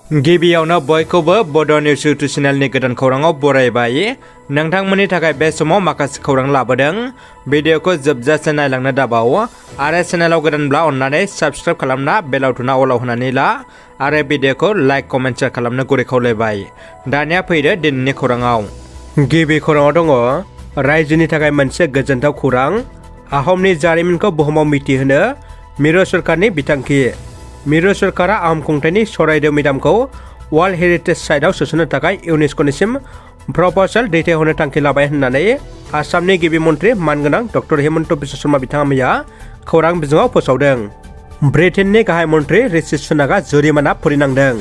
गिबियावनो बयखौबो बड' निउस इउटुब चेनेलनि गोदान खौराङाव बरायबाय। नोंथांमोननि थाखाय बे समाव माखासे खौरां लाबोदों। भिडिअखौ जोबजासे नायलांनो दाबाव आरो चेनेलाव गोदानब्ला अन्नानै साबस्क्राइब खालामना बेल आइकनआ अलाव होनानै ला आरो भिडिअखौ लाइक कमेन्ट शेयार खालामनो गुरै खावलायबाय। दानिया फैदो दिनैनि खौराङाव। गिबि खौराङाव दङ रायजोनि थाखाय मोनसे गोजोनथाव खौरां। आहमनि जारिमिनखौ बुहुमाव मिथिहोनो मिरु सरकारनि बिथांखि। मिरु सरकारा आहम खुंथायनि सरायदेव मिदामखौ वर्ल्ड हेरिटेज साइटआव सोसननो थाखाय इउनेस्क'निसिम प्रप'जाल दैथायहरनो थांखि लाबाय होननानै आसामनि गिबि मन्त्रि मानगोनां डक्टर हेमन्त बिश्व शर्मा बिथाङा मैया खौरां बिजोङाव फोसावदों। ब्रिटेननि गाहाय मन्त्रि ऋषि सुनाकआ जुरिमाना फोरिनांदों।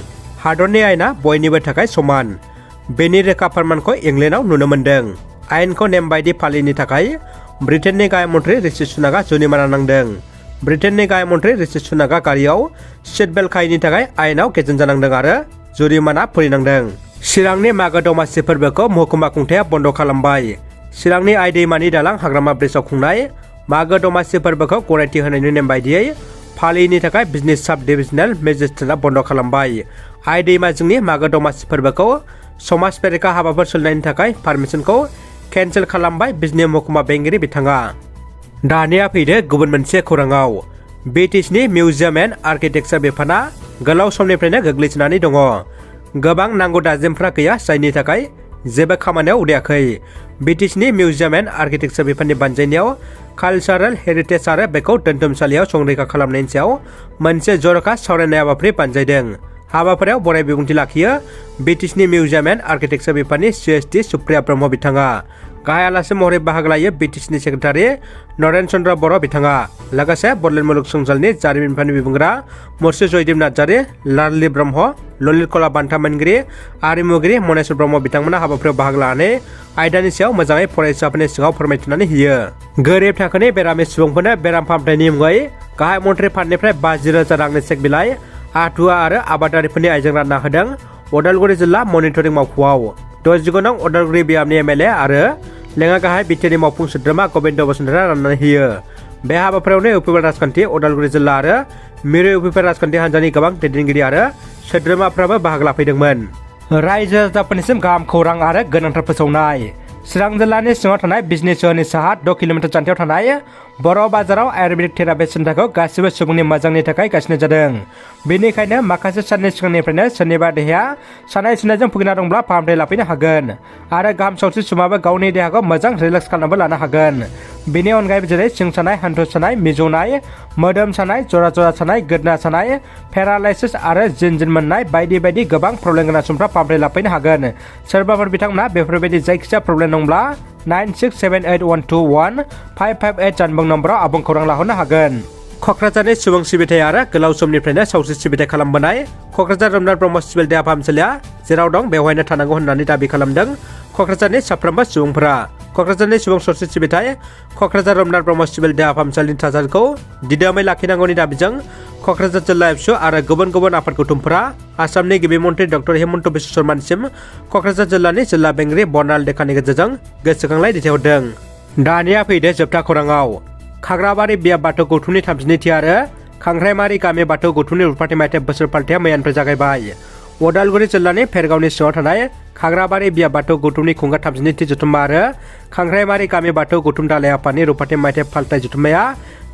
हादरनि आयेना बयनिबो थाखाय समान। बेनि रोखा फोरमानखौ इंलेन्डआव नुनो मोन्दों। आयेनखौ नेम बायदि फालियैनि थाखाय ब्रिटेननि गाहाय मन्त्रि ऋषि सुनाकआ जुरिमाना नांदों। ब्रिटेननि गाहाय मन्त्रि ऋषि सुनाकआ गारियाव सीट बेल्ट खायैनि थाखाय आयेनाव गेजेन जानांदों आरो जुरिमाना फोरिनांदों। चिरांनि मागो दमासि फोरबोखौ महकुमा खुंथाया बन्द' खालामबाय। चिरांनि आइ दैमानि दालां हाग्रामा ब्रिजआव खुंनाय मागो दमासि फोरबोखौ गनायथि होनायनि नेम बायदियै फालियैनि थाखाय बिजनेस साब डिभिजनेल मेजिस्ट्रेटआ बन्द' खालामबाय। आइ दैमाजिंनि मागो दमासि फोरबोखौ समाज बेरेखा हाबाफोर सोलिनायनि थाखाय पारमिसनखौ केन्सेल खालामबाय बिजनी महकुमा बेंगिरि बिथाङा। दानिया फैदो गुबुन मोनसे खौराङाव। बिटिसिनि मिउजियाम एन्ड आर्किटेक्सार बिफाना गोलाव समनिफ्रायनो गोग्लैसोनानै दङ। गोबां नांगौ दाजेमफ्रा गैया, जायनि थाखाय जेबो खामानियाव उदायाखै। बिटिसिनि मिउजियाम एन्ड आर्किटेक्सार बिफाननि बानजायनायाव कालचारेल हेरिटेज आरो बेखौ दोनथुमसालियाव संरैखा खालामनायनि सायाव मोनसे जर'खा सावरायनाय हाबाफारि बानजायदों। हाबाफारियाव बराय बिबुंथि लाखियो बिटिसिनि मिउजियाम एन्ड आर्किटेक्सार बिफाननि CSD सुप्रिया ब्रह्म बिथाङा। गाहाय आलासि महरै बाहागो लायो बिटिसिनि सेक्रेटारि नरेन चन्द्र बर' बिथाङा। लोगोसे बड'लेण्ड मुलुगसोलोंसालिनि जारिमिन बिफाननि बिबुंग्रा मुर्शि जयदेब नार्जारि, लारलि ब्रह्म, ललित कला बान्था मोनगिरि आरिमुगिरि मनेश्वर ब्रह्म बिथांमोना हाबाफारियाव बाहागो लानानै आयदानि सायाव मोजाङै फरायसाफोरनि सिगाङाव फोरमायथिनानै होयो। गोरिब थाखोनि बेरामि सुबुंफोरनो बेराम फाहामथायनि मुङै गाहाय मन्त्रि फान्डनिफ्राय 50,000 रांनि चेक बिलाइ आथुवा आरो आबादारिफोरनि आइजें रानना होदों उदालगुरि जिल्ला मनिटरिं मावख'आव। 69 नं उदालगुरि बियामनि MLA आरो लेङा गाहाय बिटिआरनि मावफुं सोद्रोमा गबिन्द बसुमतारिया राननानै होयो। बे हाबाफारियावनो इउपिपिएल राजखान्थि उदालगुरि जिल्ला आरो मिरु इउपिपिएल राजखान्थि हान्जानि गोबां दैदेनगिरि आरो सोद्रोमाफ्राबो बाहागो लाफैदोंमोन। रायजो राजाफोरनिसिम गाहाम खौरां आरो गोनांथार फोसावनाय। चिरां जिल्लानि सिङाव थानाय बिजनी सोहोरनि साहा 6 किल'मिटार जानथायाव थानाय बर' बाजाराव आयुर्वेदिक थेरापि सेन्टारखौ गासिबो सुबुंनि मोजांनि थाखाय गायसननाय जादों। बेनिखायनो माखासे साननि सिगांनिफ्रायनो सोरनिबा देहाया सानाय सुनायजों भुगिना दंब्ला फाहामथाय लाफैनो हागोन आरो गाहाम सावस्रि सुबुङाबो गावनि देहाखौ मोजां रिलेक्स खालामनोबो लानो हागोन। बेनि अनगायैबो जेरै सिं सानाय, हान्थु सानाय, मिजौनाय, मोदोम सानाय, जरा जरा सानाय, गोदना सानाय, पेरालाइसिस आरो जिन मोननाय बायदि बायदि गोबां प्रब्लेम गोनां सुबुंफ्रा फाहामथाय लाफैनो हागोन। सोरबाफोर बिथांमोना बेफोरबायदि जायखिजाया प्रब्लेम दंब्ला 9678121558 जानबुं नम्बराव आबुं खौरां लाहरनो हागोन। क'क्राझारनि सुबुं सिबिथाय आरो गोलाव समनिफ्रायनो सावस्रि सिबिथाय खालामबोनाय क'क्राझार रमनाथ ब्रह्म सिभिल देहा फाहामसालिया जेराव दं बेवहायनो थानांगौ होननानै दाबि खालामदों क'क्राझारनि साफ्रोमबो सुबुंफोरा। क'क्राझारनि सुबुं सावस्रि सिबिथाय क'क्राझार रमनाथ ब्रह्म सिभिल देहा फाहामसालिनि थासारिखौ दिदोमै लाखिनांगौनि दाबिजों क'क्राझार जिल्ला एबसु आरो गुबुन गुबुन आफाद गौथुमफोरा आसामनि गिबि मन्त्रि डक्टर हेमन्त बिश्व शर्मानिसिम क'क्राझार जिल्लानि जिल्ला बेंगिरि बर्नाल देखानि गेजेरजों गोसोखांलाय दैथायहरदों। दानिया फैदो जोबथा खौराङाव। खाग्राबारि बियाब बाथौ गौथुमनि 32थि आरो खांख्राइमारि गामि बाथौ गौथुमनि रुफाथि मायथाइ बोसोर फालिथाया मैयानिफ्राय जागायबाय। उदालगुरि जिल्लानि फेरगावनि सिङाव थानाय खाग्राबारि बियाब बाथौ गौथुमनि खुंगा 32थि जथुम्मा आरो खांख्राइमारि गामि बाथौ गौथुम दालाय आफादनि रुफाथि मायथाइ फालिथाय जथुम्माया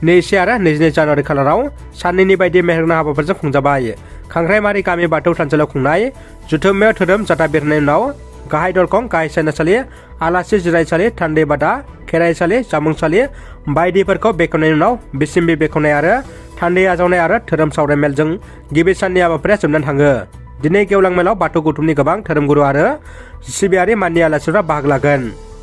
21 आरो 22 जानुवारि खालाराव साननैनि बायदि मेहेरगोनां हाबाफोरजों खुंजाबाय। खांख्राइमारि गामि बाथौ थानसालियाव खुंनाय जथुम्मायाव धोरोम जाथा बेरनायनि उनाव गाहाय दरखं, गाहाय सायनासालि, आलासि जिरायसालि, थान्दै बादा, खेराइसालि, जामुंसालि बायदिफोरखौ बेखेवनायनि उनाव बिसिम्बि बेखेवनाय आरो थान्दै आजावनाय आरो धोरोम सावराय मेलजों गिबि साननि हाबाफारिया जोबनानै थाङो। दिनै गेवलां मेलाव बाथौ गौथुमनि गोबां धोरोमगुरु आरो सिबियारि माननि आलासिफोरा बाहागो लागोन।